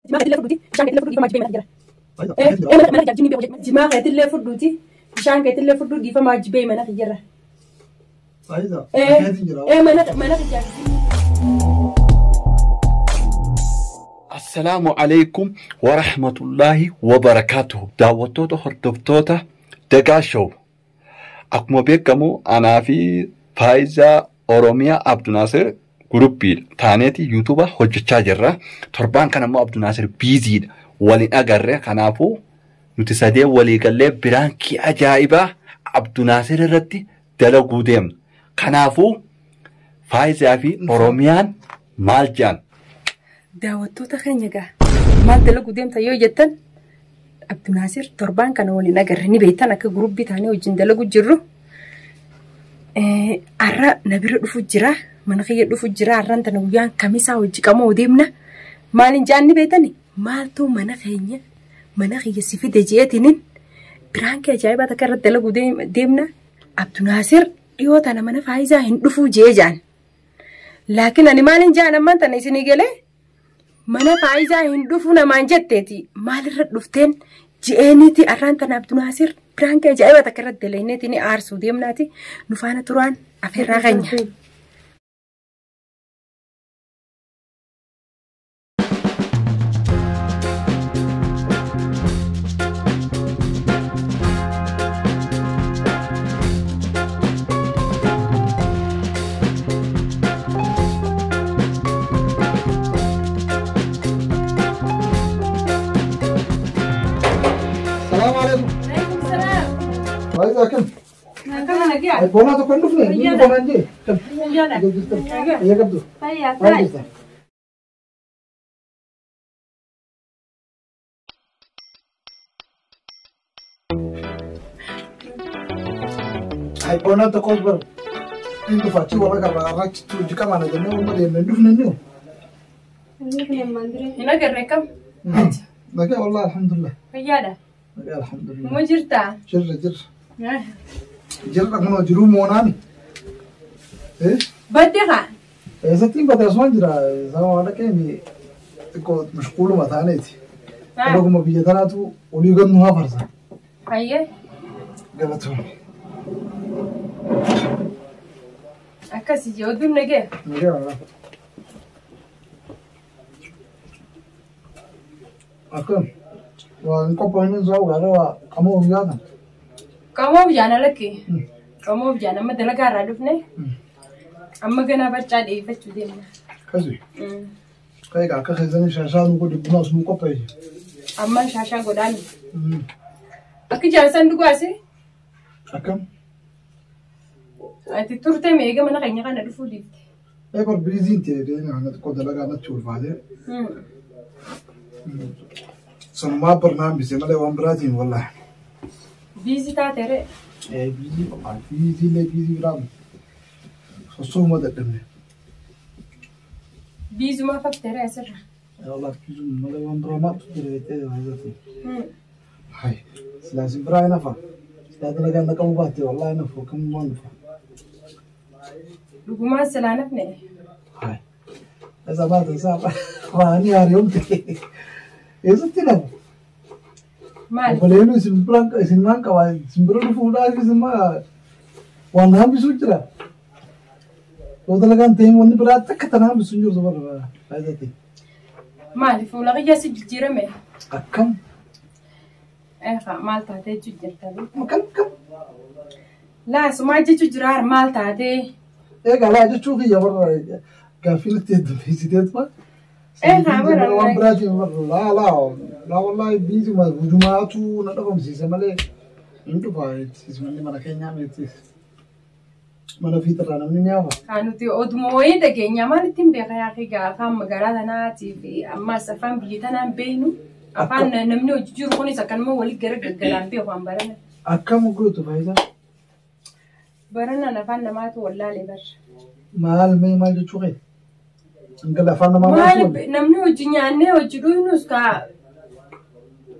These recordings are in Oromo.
Jimaa keetillee fudhuuti bishaan keetillee fudhu dhiifama jibee mana jira. Ee mana mana jabjinni beeku jimaa keetillee fudhuuti bishaan keetillee fudhu dhiifama jibee mana jira. Ee mana mana jabjinni. Assalaamu alaikum wa rahmatullahi wa barakaatuhu. Daawwattoota hordoftoota Dagaa Show. Akkuma beekamu anaa fi Faayizaa Oromiyaa Abdunaasir guruppiidha. Taaneeti yuutuuba hojjechaa jirra. Torbaan kana immoo Abdunaasir biiziidha. Waliin agarre kanaafuu nuti sadeen walii gallee biraankii ajaa'ibaa Abdunaasir irratti dalaguu deemna. Kanaafuu Faayizaa fi Oromiyaan maal jedhan? Daawwattoota keenya gaa maal dalaguu deemta yoo jettan Abdunaasir torbaan kana waliin agarre ni beektan akka gurubbii taanee wajjin dalagu jirru. Har'a na bira dhufu jira mana kiyya dhufu jira har'aan tana guyyaan kamisaa hojii qamoo deemna maaliin jaan ni beektani maaltu mana keenya mana kiyya si fide jeetiniin biraankii ajaa'ibaa takka irratti dalaguu deemna Abdunaasir dhiyoo tana mana Faayizaa hin dhufuu jee jaan. Laakiin ani maaliin jaan ammaan tana isinii galee mana Faayizaa hin dhufu namaan jetteeti maalirra dhufteen ji'eeniiti arraan tana Abdunaasir biraankii ajaa'ibaa takka irratti dalagneeti ni aarsuu deemnaati nu faana turaan afeerraa keenya. السلام عليكم. Alaikum salaam. فايزة كم؟ Akkana nagaa. Boonaa tokko hin dhufne inni boonaan jee. Kam? Eeyya qabdu. Fayyaa Maal jirta? Ay boonaa tokkos bar. Inni dhufa achi warra qarraa achitti hojii qabaana jennee uummata deemnee hin dhufne inni. Hin agarre kam? Nagaa wallahi alhamdulillah. Fayyaadha. Nagaa alhamdulillah. Numa jirtaa? Jirra jirra. Jirra kunoo jiruu moonaani. Eh? Badde haa? Eessatti hin badde asumaan jira. Sama waan dhaqeen xiqqoo mashquuluma taaneeti. Dhuguma biyya tanaatu olii gad nu haa farsa. Fayyee Galatoomne. akkasii jee oduun nagee. Nagaa walaa. Akkam. Waa hin qophaa'in isaa ugaadha waa qamoo guyyaa kana. Qamoo bishaan alakki. Qamoo bishaan amma dalagaa irraa dhufne. Amma ganaa barcaa dhiyeeffachuu deemna. Kasi. Ka'e akka keessanii shaashaa nu godhe bunaas nu qopheesse. Amma shaashaa godhaani. Akki jaarsan dhugaase Akkam. ati turte meega mana keenya kana dhufuu dhiifte. Ee bar biiziin ta'e deemee kana xiqqoo dalagaa natti ulfaatee. Sanumaa barnaan bisee malee waan biraatiin wallaahi. Biizii taate ree. Ee biizii qophaa biizii illee biizii biraa sossooma dadhabne. Biizumaa faftee ree asirra. Wallaahi biizuu malee waan biraa maaltu jira jettee waayizatti. Hai silaa isin biraa hin hafa. Silaa dalagaan dhaqabu baatte wallaahi hin hafu akkamummaan dhufa. Dhugumaan silaa nafne. Hai. Isa baata isaa waanii haariyoomte. Eessatti hin hafu? Maali? Obboleeyyiin isin biraan isin maan qaba isin bira dhufuudhaaf isin maa waan na hambisuu jira. Yoo dalagaan ta'in wanni biraa takka tana hambisu hin jirtu bara faayidatti. Maali fuula kiyya si jijjiirame? Akkam Eegaa maal taatee jijjiirta? kam kam Laa sumaa jechuu jira maal taatee? eegaa laa jechuu kiyya warra gaaffii natti heddummeessiteetuma. Eegaa bara Waan biraatiin warra laa laa laa wallaahi biizuma gujumaatu na dhabamsiise malee hin dhufa manni mana keenyaa miti. Mana fiixirraa namni ni hafa. Haa nuti oduma wayii dhageenya maal ittiin beeka yaa egaa afaan magaalaa tanaatii fi ammas afaan biyya tanaan beeknu afaan namni hojii jiru kunis akkanuma walii gara gaggalaan beeku waan barana. Akkam gootu faayidaa? Baranaan afaan namaatu wallaalee barra. Maal mee maal jechuu kee? Hangala afaan namaa Maal maaltu namni hojii nyaannee hojii dhugnus kaa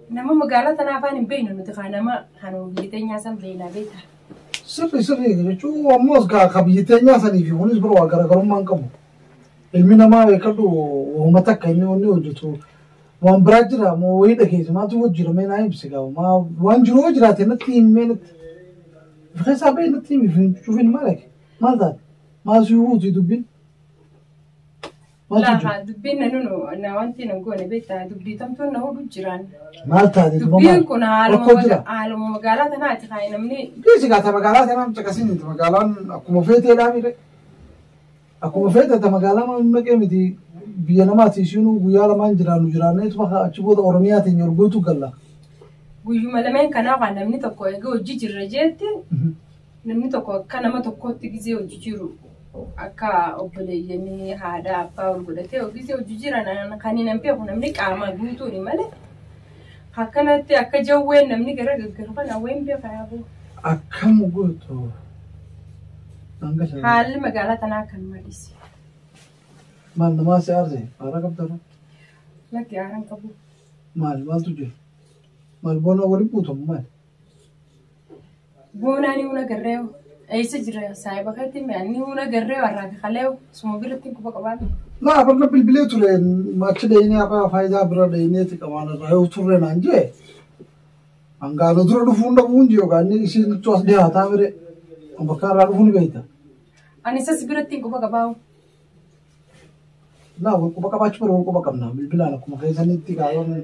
nama magaalaa tanaa afaan hin beeknu nuti kaa nama kan biyya teenyaa san beeknaa beektaa. Sirri sirri jechuun ammoos kaa ka biyya teenyaa sanii fi kunis bira waa garaagarummaa hin qabu. Ilmi namaa beekadhu uuma takka inni wanni hojjetu Waan biraa jira moo wayii dhageesse maaltu wajji jira mee naa ibsi gaa maa waan jiru hoo jiraate natti himi mee natti. Keessaa bahee natti himi cufin maal ake maal taate maal si huuti dubbiin. Maaltu jira? Laa dubbiin na nunu na wanti na goone beektaa dubbii tamtuun na hudu jiraan. Maal taate duba Dubbiin maal? kun Rakkoo jira? haaluma magaalaa tanaati kaa namni Dhiisi gaa ta magaalaa tanaan caqasin magaalaan akkuma feeteedhaa mire. Akkuma feete ta magaalaa maal naqee miti biyya namaati ishiinuu guyyaa lamaan jiraannu jiraanneetuma achi booda Oromiyaa teenya orgootu galla. Guyyuma lameen kanaa waan namni tokko egaa hojii jirra jeetti namni tokko akka nama tokkootti gizee hojii jiru akka obboleeyyanii haadha abbaa ol godhatee gizee hojii jiran kan hin beeku namni qaama guutuuni malee akkanatti akka jawween namni gara gaggaru kana wayii beeka yaaboo. Akkam gootu? Hanga sana. Haalli magaalaa tanaa kan madisi. Maal namaa si aarse? Aara qabda roo? Lakki aaraan qabu. Maal maaltu jira? Maal boona waliin buutamu maal? Boonaan ni agarree eessa jira saayiba keetti mi'aan ni agarree warraa fi kaleew suma biratti quba qabaatu. Laa barna bilbilee ture achi dheenee abbaa faayidaa bira dheeneeti qamaan irraa yoo turre naan jee. Hangaana dura dhufuun dhabuun jee yookaan inni isiin as dhiyaataa bire bakka irraa dhufuu ni beekta. Ani isas biratti quba qabaa'u. Laa wal quba qabaachuu bara wal quba qabna bilbilaan akkuma keessanitti qaamaan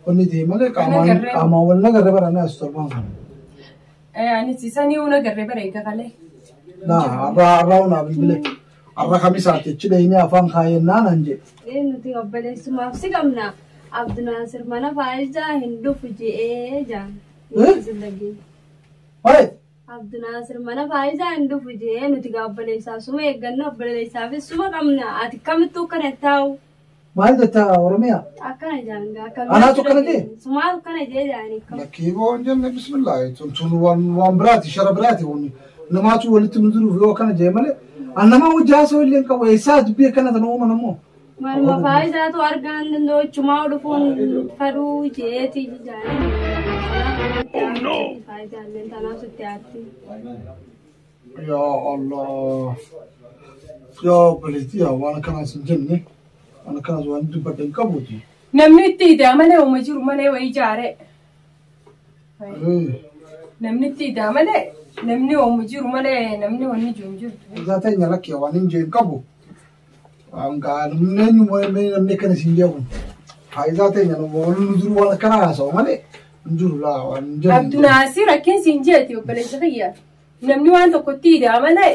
wanni ta'e malee qaamaan qaamaan wal nagarre barannee as torbaan kana. Anis isa ni agarree bara eega kalee. Laa har'aa har'aa hunaa bilbilee har'a kamisaati achi dheenee afaan kaayennaa naan jee. Nuti obboleessumaaf si qabna. Abdinaasir mana faayidaa hin dhufu je'ee jaan. Maali? Abdinaasir mana faayidaa hin dhufu je'ee nuti gaa obboleessaaf suma eegganna obboleessaafis suma qabna. Ati kamittuu akkana taa'u? Maal jettaa Oromiyaa? Akkana jaan gaa Anaatu akkana jee? Sumaatu akkana jee jaanii. Lakkii boo hin jenne bismillah tun waan biraati shara biraati namaatu walitti nu jiruuf yoo akkana jee malee an nama hojii haasa'u illee hin qabu eessaa dubbii akkana tana uuman ammoo. Maluma faayidaatu argaan danda'u dhufuun fadhuu jeeti jaanii. Oh no! Faayidaan tanaaf sitti aarti. Yaa Allah. Yaa obboleettii yaa waan akkanaas hin jenne waan akkanaas waan dubbadhe hin qabuuti. Namni itti idaa malee uuma jiru malee wayii ijaare. Namni itti idaa malee namni uuma jiru malee namni wanni jiru hin jirtu. Isaa teenya lakkee waan hin jee hin qabu. Namni eenyu namni akkana siin jee kun. Faayidaa teenya wal nu jiru waan akkana haasa'u malee hin jiru laa waan hin jenne. Abdunaasir akkin siin jeeti obboleessa kiyya. Namni waan tokkotti idaa malee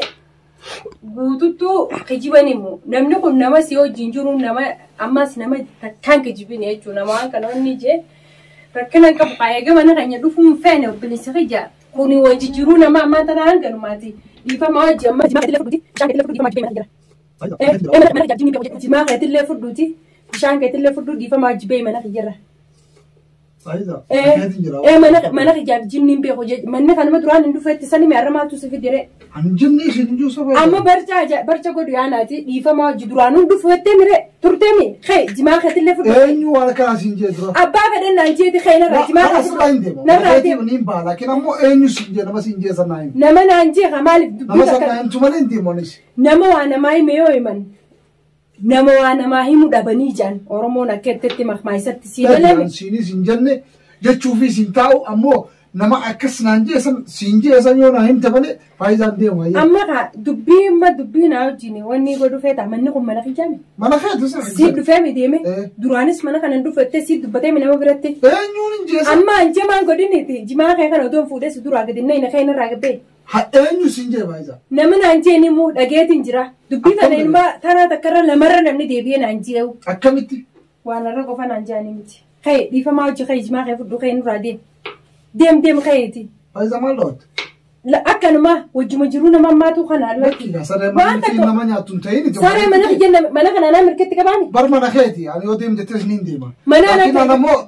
guututtuu kijiban himu. Namni kun nama si wajjin jiru nama ammas nama takkaan kijibine jechuudha. Nama waan kana wanni jee rakkina hin qabu eega mana keenya dhufuu hin feene obboleessa kiyya. Kuni wajji jiruu nama ammaa tana hanganumaati. Dhiifama wajji amma jimaa keetillee fudhuuti. Bishaan keetillee fudhuu dhiifama wajji beemaa jira. Mana keetillee fudhuuti. Jimaa keetillee fudhuuti. Bishaan keetillee fudhuu dhiifama wajji beemaa mana kiyyarra. Faayidaa. Mana kiyyaaf jinni hin beeku manni kanuma duraan hin dhufetti sani mi'arra maaltu si fidire. Ani jinni isin hin jiru saba. Amma barcha godhu yaanaati dhiifama wajji duraan hin dhufettee mire turtee mi kee jimaa keetillee fudhu. Eenyu waan akkanaa siin jee dura. Abbaa fedhan naan jeeti kee narraa jimaa Asirraa hin deemu. Narraa deemu. Ni hin baha laakiin ammoo eenyu siin jee nama siin jee sanaa himu. Nama naan jee haa maaliif dubbii Nama takka. sanaa himtu malee hin deemu anis. Nama waa namaa hime yoo himan nama waa namaa himu dhabanii jaan Oromoon akka jettetti makmaayisatti sii galee. Siinis hin jenne jechuufis hin taa'u ammoo nama akkas naan jee san siin jee san yoo naa himte malee faayidaan deemu hayyee. Amma kaa dubbii amma dubbii naa wajjin wanni godhu feeta manni kun mana kiyyame. Mana keetu sirri. Sii dhufee mi deeme duraanis mana kana dhufettee sii dubbatee mi nama biratti. Eenyuun hin jeesan. Amma anjee maan godhiniiti jimaa kee kana otoo hin fuudhee si duraa gadi inni kee irraa gabbee. Eenyu siin jee faayidaa. Nama naan jeen immoo dhageetiin jira. Dubbii tana ilma tana takkarra lamarra namni deebi'ee naan jeewu. Akkamitti? Waan irra qofa naan jeani miti. Kee dhiifamaa hojii kee jimaa kee fudhu kee nurraa deem. Deem deem keeti. Faayidaa maal dhawwatte? Akkanuma wajjuma jiruu nama ammaatu kana Lakki saree mana nama nyaattu hin ta'in. Saree mana kiyya mana kana naa mirgatti qabaani. Bar mana keeti ani yoo deemte tees ni deema. Mana Laakiin ani ammoo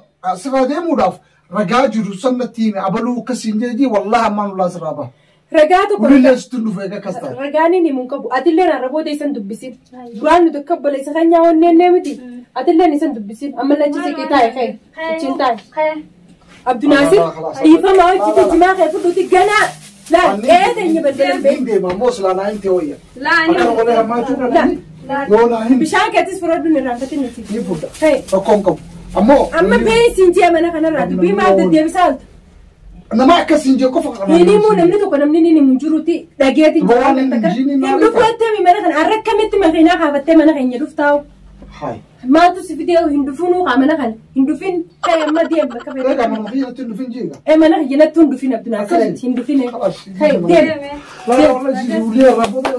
sirraa deemuudhaaf ragaa jiru sannatti hime abaluu akkasiin jeeji wallahi ammaan ulaa sirraa baha. Ragaa tokko. Ulillee sitti dhufe akkas taate. Ragaan inni himu hin qabu. Atillee narra booda isan dubbisin. Duraan nuti akka obboleessa keenyaa onneen miti. Atillee isan dubbisin. Amma lachi siqii taa'e kee. Achiin taa'e. Abdunaasir dhiifama hojii jimaa kee fudhuuti ganaa. Laa eeteenya balbalan Hin deema ammoo silaa naa himte wayya. Laa ni. Akkana godhee hammaachuu dandeenye. Yoo naa himte. Bishaan keetis fudhadhu hin irraanfatin nuti. Ni fudha. Tokko hin qabu. Ammoo. Amma beeksiin ji'a mana kanarraa dubbii maal deddeebisaa oolta? Nama akkasiin jee qofa qaba. Hin himuu namni tokko namni ni himu jirutti dhageetiin Waan jira hin takka. jiini Hin maal dhufu jettee mana kana har'a akkamitti makiinaa kaafattee mana keenya dhuftaa'u? Hayi. Maaltu si fidee hin dhufunuu haa mana kana hin dhufin ta'e amma deem bakka Egaa fedhe. mana kiyyatti hin dhufin jeega. Ee mana kiyyanatti hin dhufin Abdul Naasirratti hin dhufin. Kai deem. Laa wallahi si ulee irraa booda.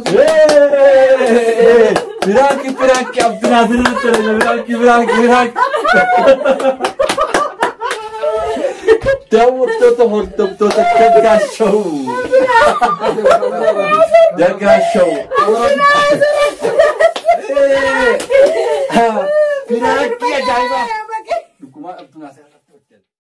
Piraanki piraanki Abdinaasir irratti piraanki piraanki piraanki. Daawwattoota hordoftoota Dagaa Show. Dagaa Show. Piraankii ajaa'ibaa. Dhugumaan Abdinaasir.